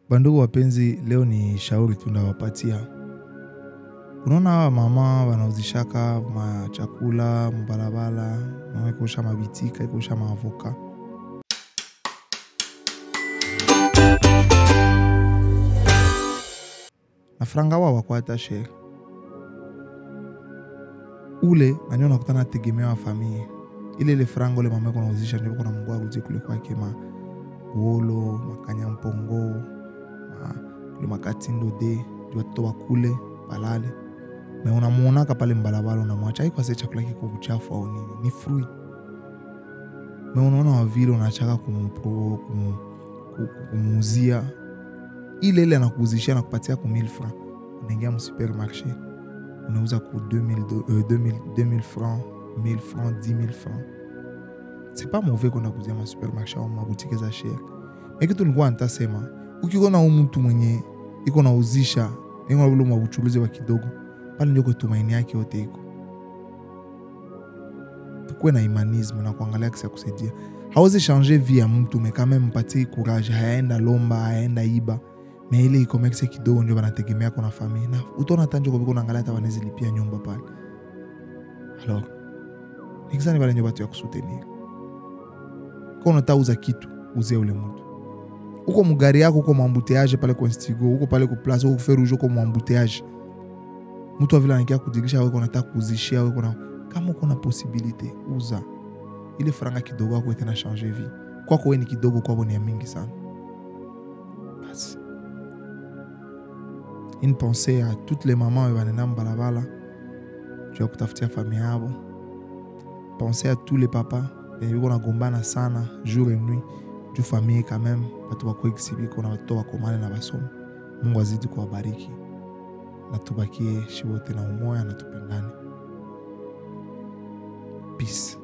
Bandugu wapenzi, leo ni shauri tunawapatia. Unaona hawa mama wanauzishaka machakula mbalabala, wanaosha mabitika, ikuosha maavoka. Na franga wao wako hata share. Ule nanyo nakutana tegemea wa familia. Ile ile franga ule mama anauzisha ndio kuna Mungu arudi kule kwake ma wolo, makanya mpongo, ma kule makatindo de, ndio watoto wakule balale. Na unamuona pale mbalabala unamwacha haiko sasa chakula kiko uchafu au nini, ni fruit. Na unaona wa vile unachaka kumuuzia ile ile anakuuzishia na kupatia kwa 1000 francs. Unaingia mu supermarché unauza kwa 2000 francs, 1000 francs, 10000 francs. C'est pas mauvais qu'on a kuzia ma supermarché au ma boutique za cher. Mais kitu nilikuwa nitasema, ukiona huyu mtu mwenye iko nauzisha, iko na ule mwabuchuruzi wa kidogo, pale ndio tumaini yake yote iko. Tukue na humanisme na kuangalia kisa kusaidia. Hawezi changer vie ya mtu, mais quand même mpatie courage, haenda lomba, haenda iba. Mais ile e-commerce kidogo ndio wanategemea kwa familia. Na utaona tanjo kwa kuangalia hata wanaweza lipia nyumba pale. Alors, nikisani wale ndio watu ya kusoutenir. Kwa unatauza kitu, uzie ule mtu. Uko mugari yako uko mwambouteillage pale kwa Instigo, uko pale kwa place, uko fer rouge uko mwambouteillage. Mtu avile anaingia kudirisha wewe unataka kuzishia wewe kuna kama uko na possibilité uza. Ile franga kidogo yako itana changer vie. Kwako wewe ni kidogo, kwako ni mingi sana. Basi. Une pensée à toutes les mamans wanena mbalabala juu ya kutafutia familia yao. Pensez à tous les papas wenye wanagombana sana jour et nuit juu famille quand même watu wako exhibi na watoto wako male na basoma. Mungu azidi kuwabariki na tubakie shi wote na umoja na tupendane. Peace.